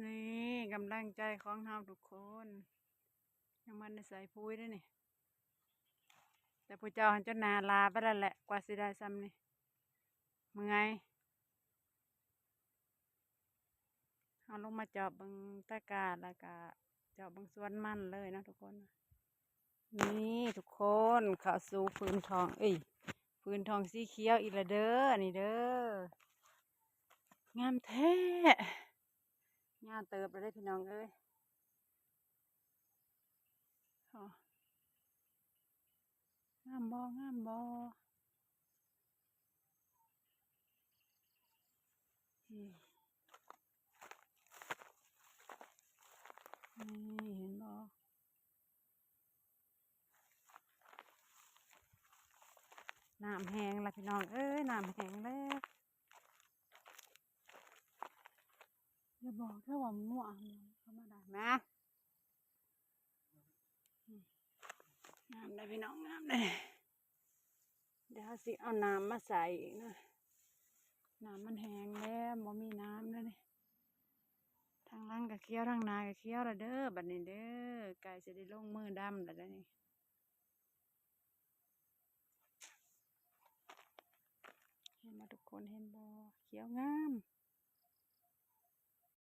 ນີ້ກຳລັງໃຈຂອງເຮົາທຸກຄົນ ຍັງບໍ່ໄດ້ໃສ່ປຸ໋ຍເດ້ນີ້ ແຕ່ຜູ້ເຈົ້າຫັ້ນຈົນໜ້າຫຼ້າໄປແລ້ວແຫຼະ ກວ່າຊິໄດ້ຊ່ຳນີ້ ເມື່ອຍ. ເຮົາລົງມາຈອບເບິ່ງຕາກ້າ ແລ້ວກະຈອບເບິ່ງສວນມັນເລີຍເນາະທຸກຄົນ. ນີ້ທຸກຄົນ ເຂົ້າສູ່ພື້ນທ້ອງ ເອີຍ ພື້ນທ້ອງສີຂຽວອີກແລ້ວເດີ ອັນນີ້ເດີ ງາມແທ້ ຍາວເຕີບແລ້ວເດ້ພີ່ນ້ອງເອີຍ. ໂອ້ ງາມບໍ່ ງາມບໍ່ ນີ້ ນີ້ເຫັນບໍ່ ນ້ຳແຫ້ງລະພີ່ນ້ອງເອີຍ ນ້ຳແຫ້ງແລ້ວ. ຢ່າບອກເດີວ່າມັນມົວເຂົ້າມາໄດ້ ມາ ງາມເດ້ພີ່ນ້ອງ ງາມເດ້. ດຽວເຮົາຊິເອົານ້ຳມາໃສ່ອີກນະ ນ້ຳມັນແຫ້ງແລ້ວ ບໍ່ມີນ້ຳແລ້ວນີ້ ທາງຫຼັງກະຂຽວ ທາງໜ້າກະຂຽວລະເດີ ບັດນີ້ເດີ ໃກ້ຊິໄດ້ລົງມືດຳລະເດ້ນີ້. ເຫັນບໍ່ທຸກຄົນ ເຫັນບໍ່ ຂຽວງາມ.